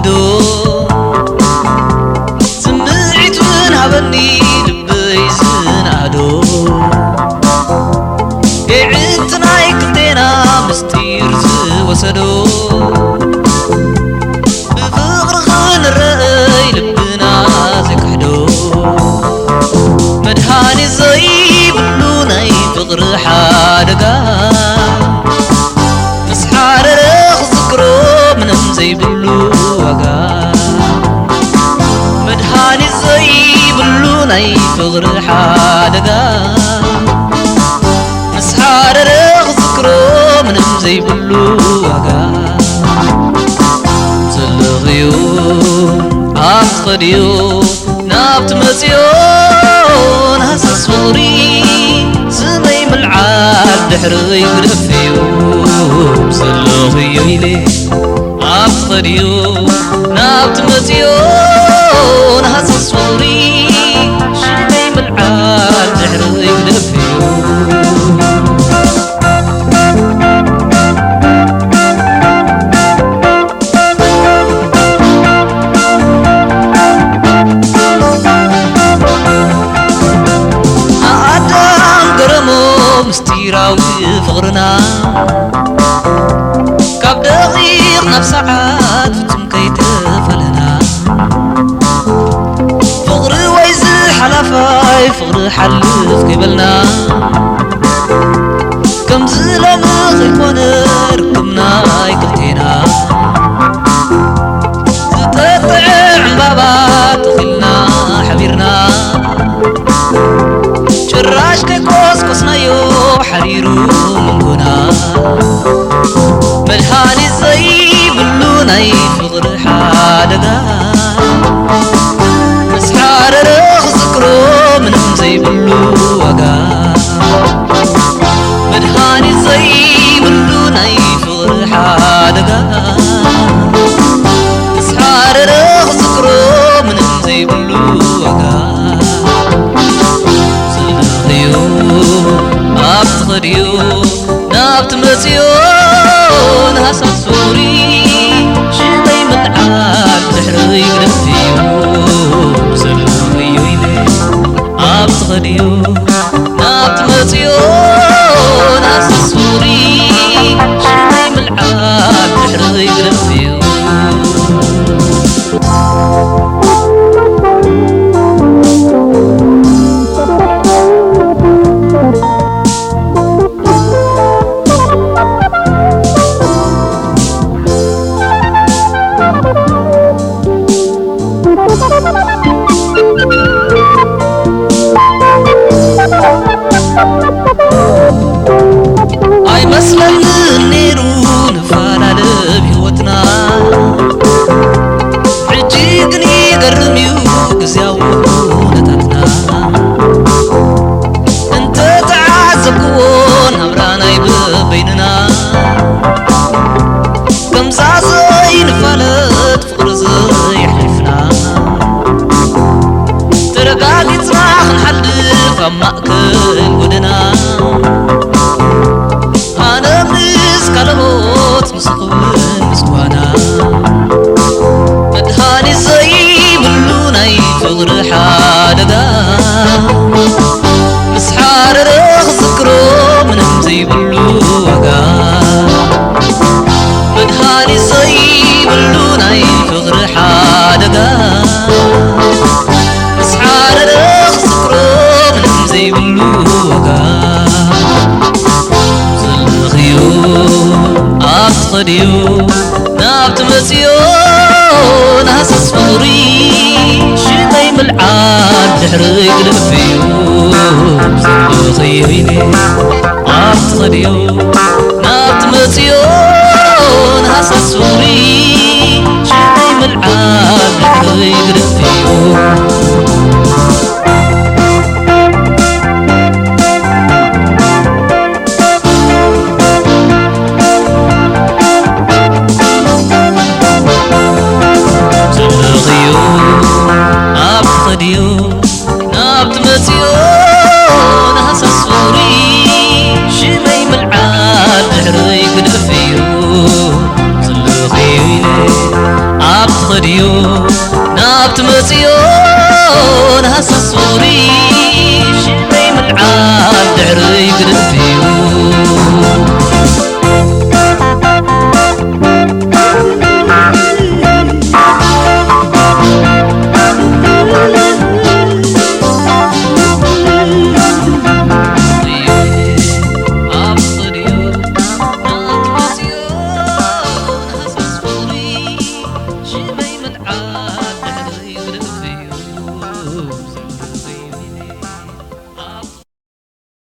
ዶ ስምዒት ውን ሃበኒ ልበይ ዝነኣዶ፣ የዕንትናይ ክልቴና ምስጢር ዝወሰዶ፣ ብፍቕሪ ክንረኣይ ልብና ዘይክሕዶ፣ መድሃኒት ዘይብሉ ናይ ፍቕሪ ሓደጋ፣ ምስ ሓረረ ክዝክሮ ምንም ዘይብሉ ዋጋ፣ መድሃኒት ዘይብሉ ናይ ፍቕሪ ሓደጋ፣ ምስ ሓረረ ክዝክሮ ምንም ዘይብሉ ዋጋ፣ ዘለኽዮ ኣብቲ ኸድዮ ናብቲ መጽዮ፣ ናህሰስ ፍቕሪ ስመይ ምልዓል ድሕረይ ግደፍዮ፣ ዘለኽዮ ኢለ ኣብቲ ኸድዮ ናብቲ መጽዮ፣ ናህሰስ ፍቕሪ ሽመይ ምልዓል ድሕረይ ግደፍዮ። ንኣዳም ገረሞ ምስጢራዊ ፍቕርና፣ ካብ ደቒቕ ናብ ሰዓት ፍጹም ከይተፈለና፣ ፍቕሪ ወይ ዝሓላፋይ ፍቕሪ ሓልፍ ከይበልና፣ ከምዚ ሎሚ ከይኮነ ርክብና ኣይክልቴና፣ ዝጠጥዕ ዕምባባ ተኺልና ሓቢርና፣ ጭራሽ ከይቆስቆስናዮ ሓሪሩ መንጎና፣ መድሃኒት ዘይብሉ ናይ ፍቕሪ ሓደጋ፣ ምስ ሓረረ ክዝክሮ ምንም ዘይብሉ ዋጋ፣ መድሃኒት ዘይብሉ ናይ ፍቕሪ ሓደጋ፣ ምስ ሓረረ ክዝክሮ ምንም ዘይብሉ ዋጋ፣ ዘለኽዮ ኣብቲ ኸድዮ ናብቲ መጽዮ፣ ንሃሳስ ፍቕሪ ሽመይ ምልዓል ድሕረይ ግደፍዮ፣ ዘለኽዮ ኢለ ኣብቲ ኸድዮ ናብቲ መጽዮ፣ ንሃሳስ ፍቕሪ ሽመይ ምልዓል ድሕረይ ግደፍዮ። ኣይመስለንን ነይሩ ንፈላለ ብህይወትና፣ ሕጂ ግን ይገርም እዩ ግዝያዊ ኩነታትና። እንተተዓዘብክዎ ናብራ ናይ በበይንና፣ ከምዛ ዘይንፋለጥ ፍቕሪ ዘየሕሊፍና፣ ተረጋጊጽና ክንሓልፍ ኣብ ማእከል ጎደና፣ ኣነ ምስ ካልኦት ምስ ኸውን ምስ ጓና፣ መድሃኒት ዘይብሉ ናይ ፍቕሪ ሓደጋ፣ ምስ ሓረረ ክዝክሮ ምንም ዘይብሉ ዋጋ፣ መድሃኒት ዘይብሉ ናይ ፍቕሪ ሓደጋ፣ ምስ ሓረረ ክዝክሮ ምንም ዘይብሉ ዋጋ፣ ዘለኽዮ ኣብቲ ኸድዮ ናብቲ መጽዮ፣ ናህሰስ ፍቕሪ ሽመይ ምልዓል ድሕረይ ግደፍዮ፣ ዘለኽዮ ኢለ ኣብቲ ኸድዮ ናብቲ መጽዮ፣ ናህሰስ ፍቕሪ ሽመይ ምልዓል ድሕረይ ግደፍዮ። ዘለኽዮ ኣብቲ ኸድዮ ናብቲ መጽዮ፣ ናህሳስ ፍቕሪ ሽመይ ምልዓል ድዩ ናብቲ መጽዮን ሃሰስ ፍቕሪ ሽመይ ምልዓል ድሕረይ ግደፍ'ዩ።